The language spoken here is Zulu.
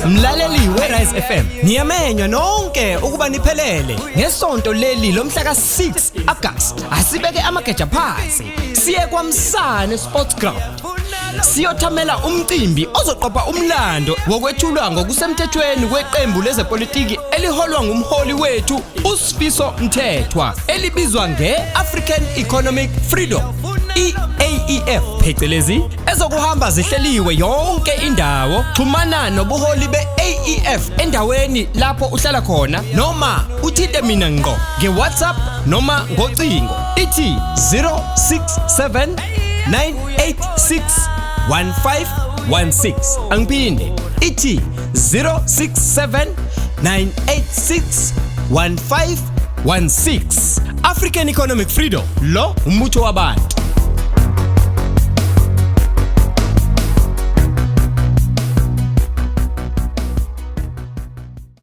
Mlaleli weRise FM, niyamenywa nonke ukuba niphelele ngesonto leli lomhla ka-6 August. Asibeke amageja phansi, siye kwaMsane Sports Ground, siyothamela umcimbi ozoqopha umlando wokwethulwa ngokusemthethweni kweqembu lezepolitiki eliholwa ngumholi wethu uSifiso Mthethwa, elibizwa nge-African Economic Freedom, i-AEF phecelezi. Ezokuhamba zihleliwe yonke indawo. Xhumana nobuholi be-AEF endaweni lapho uhlala khona, noma uthinte mina ngqo nge-WhatsApp noma ngocingo, ithi 067 986 1516. Angiphinde, ithi 067 986 1516. African Economic Freedom, lo umbutho wabantu.